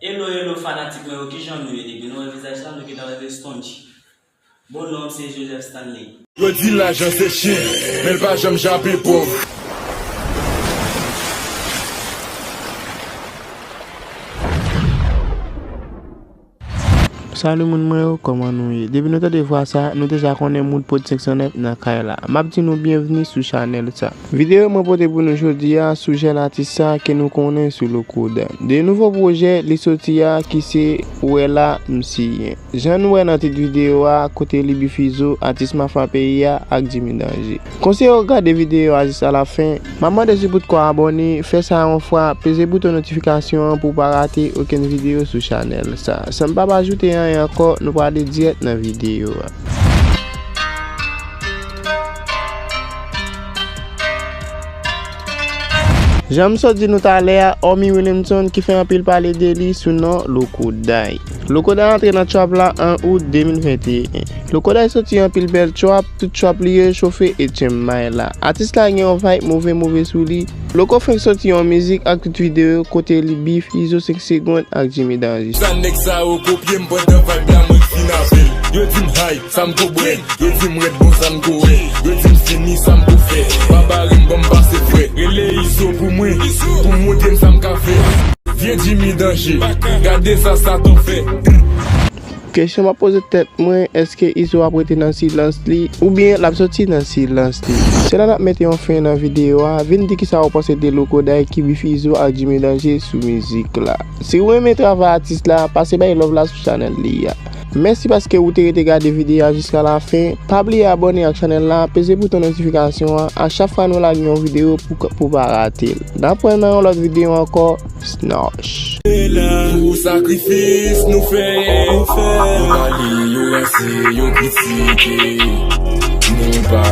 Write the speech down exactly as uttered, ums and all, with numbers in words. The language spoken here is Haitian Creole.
Hello, hello, fanatik mwen yo, kijan nou ye? Depi nou wè vizaj sa, nou gentan rele Stonji. Bon non m se Joseph Stanley. Yo di lajan se chen, men l pa janm jape pòv. Salut moun mwen yo, kòman nou ye? Depi nou tande vwa sa, nou deja konnen Mood Production nan kay la. M ap di nou byenvni sou chanèl sa. Videyo mwen pote pou nou jodi a sou jèn atis sa ke nou konnen sou Loco Dahy. De nouvo pwojè li soti a ki se Ou wè la m siyen. Jan nou wè nan tit videyo a, kote li bif Izo, atis mafya peyi a, ak Jimmy Danger. Konseye w gade videyo a jiskalafen. M ap mande sipòt kò abòne, fè sa yon fwa, peze bouton notifikasyon an pou w pa rate okenn videyo sou chanèl sa. San m pa pa ajoute anyen ankò, nou prale dirèk nan videyo a. Jan m sot di nou talè a, Omy Williamson ki fè anpil pale de li sou non Loco Dahy. Loco Dahy antre nan trap la an out de mil venteyen. Loco Dahy soti anpil bèl trap, tout trap li yo chofe e tchenmay la. Atis la gen yon vibe move move sou li. Loco fenk soti yon mizik ak tout videyo kote li bif Izo senk segonn ak Jimmy Danger. Sa nèg sa yo kopye m pandan vibe la mwen k vin avè l. Yo di m high, sa m ko bwè. Yo di m rèd bon sa m ko wè. Yo di m fini sa m ko fè. Pa bare m ban m pase frè. Rele Izo pou mwen, pou montre m sa m ka fè. Vye Jimmy Danger, gade sa Satan fè. Kesyon m ap poze tèt mwen, èske Izo ap rete nan silans li oubyen l ap soti nan silans li? Se la n ap mete yon fen nan videyo a. Vin di kisa w panse de Loco Dahy ki bif Izo ak Jimmy Danger sou mizik la. Si w renmen travay atis la, pase bay love la sou chanèl li a. Mèsi paske ou te rete gade videyo a jiskalafen. Pa bliye abòne ak chanèl la, peze bouton notifikasyon an a chak fwa nou lage yon videyo pou, pou pa rate l. N ap wè nan yon lòt videyo ankò. Snosh. Pou sakrifis nou fè, yo pale, yo ranse, yo kritike. Nou pa